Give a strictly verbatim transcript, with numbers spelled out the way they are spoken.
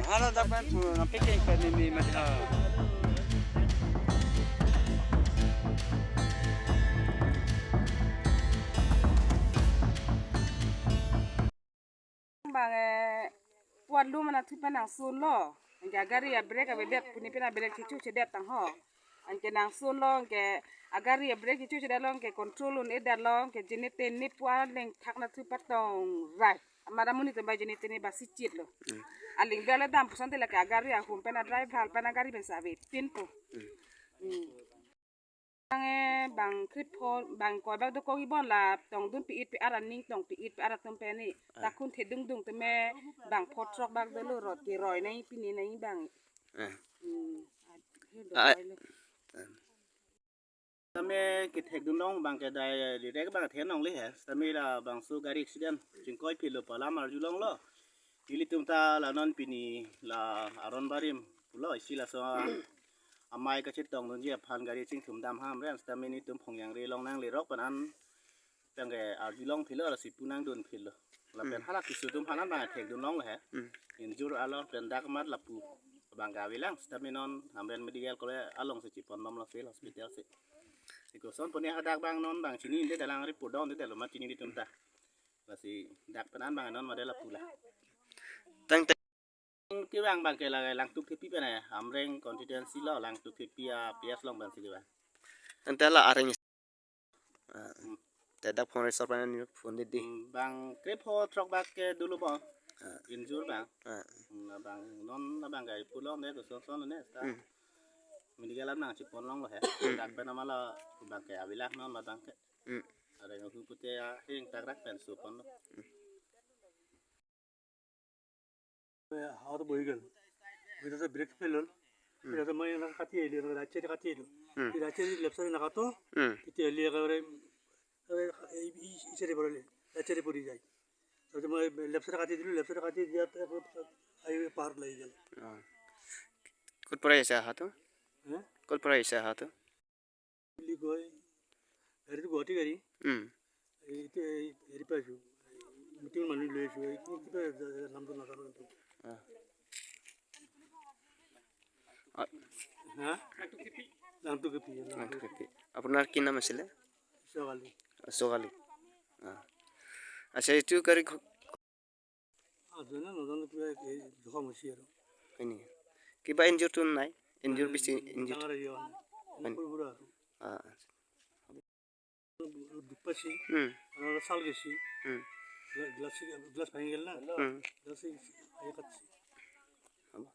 Halo, dapat pu, nampik ke pen ini mati ha. Bang, eh, puan lu mana tu pen nangsunlo. Anke agari abrake avedet pu ne pen abrake chechu chedet tang ho. Anke nangsunlo, anke agari abrake chechu chedetlo, anke control un-edetlo, anke jene tene puan lengthak na tu patong rai. Amara muni tum ba jene tene ba sichitlo. Hmm. Aling bele dam puson te lake agari ahum pen adriver pen agari pen save pinpo. Hmm. Hmm. Bang, eh, bang krip pho, bang koi bak dokok ibon la tongdun pi-it pi-ar aning tong pi-it pi-ar atum pen ni. Ah. Takun thedung dung teme bang pho throk bak dolo rot ke roi nai pini nai bang. Ah. Hmm. Ah, ah. Tame kethekdun long bang ke dai direct bang the nong le he. Tame la bangso gari accident chingkoi philo pu alam arjulonglo. Ilitum ta la non pini la aron barim pulo isi laso amei kachetongdunji aphan gari chingthum dam ham ren sitame nelitum Phongjangre along nanglerok pen an tangke arjulong philo lasi pu nangdun philo. Lapen Hmm. hala kisu atum aphan an bang thekdun longlo he. Hmm. Injure along pen dak mat lapu bang ke avelang sitame non Hamren Medical College alongsi chepon bomlo civil hospital si. Ikoson poni hadak bang non bang chini inde dalang report dondetlo mat chini nelitum ta. Lasi dak pen an bang non made lapu la. Tang tang. Kevang bang ke la Langtuk Thepi pen ya, Hamren constituency lo Langtuk Thepi a P S along pensi kevang. Ante la areng. Ah, Hmm. Te dak phone resort pen ni phone di di. Hmm, bang krip pho throk bak ke dolo bo. Ah. Injure bang. Ah. Hmm, la bang non la bang gari pulo ne koson son ne ta. Hmm. Medical an nang chepon longlo he. Hmm. Dak pen amala bang ke avelang non la bang ke. Hmm. Areng hu pute ya hing tak rak pen suponlo. হাওঁতে বহি গ'ল। বহি থাকোঁতে brake fail হ'ল। উম। ফেইল হওঁতে মই এনেকৈ কাটি আহিলোঁ, এনেকৈ ৰাইট চাইডে কাটি আহিলোঁ। উম। এই ৰাইট চাইডে লেফ্ট চাইডে নাকাটো, উম। তেতিয়া হ'লে একেবাৰে, একেবাৰে এই, এই, এই চাইডে পৰিলে, ৰাইট চাইডে পৰি যায়। তাৰপিছত মই লেফ্ট চাইডে কাটি দিলোঁ, লেফ্ট চাইডে কাটি দিয়াত আকৌ আহি পাহাৰত লাগি গ'ল। অ। ক'ৰ পৰা আহিছে অহাটো? হে? ক'ৰ পৰা আহিছে অহাটো? বুলি কয়, গাড়ীটো গুৱাহাটী গাড়ী। উম। এই, এতিয়া এই হেৰি পাইছোঁ, মিটিঙৰ মানুহ লৈ আহিছোঁ, এই কি, কিবা জা-, জা-, নামটো নাজানো কিন্তু। অ। আ- হা? নামটো কি, নামটো নামটো কি? কি? আপোনাৰ কি নাম আছিলে? ছোৱালী। ছোৱালী। অ। আচ্ছা, এইটো গাড়ী ঘ- নাজানো, নাজানো, কিবা এই জখম হৈছে আৰু। হয় নেকি? কিবা ইনজুৰটো নাই? ইনজুৰ বেছি, ইনজুৰ? ডাঙৰ হেৰি হোৱা নাই। হয় নেকি? সৰু সুৰা আৰু। আ, আচ্ছা। দুখ পাইছে। উম। আৰু অলপ ছাল গৈছে। উম। গ্লা-, গ্লাছ, গ্লাছ ভাঙি গ'ল না। উম। গ্লাছ এই, এই কাটছে। হ'ব।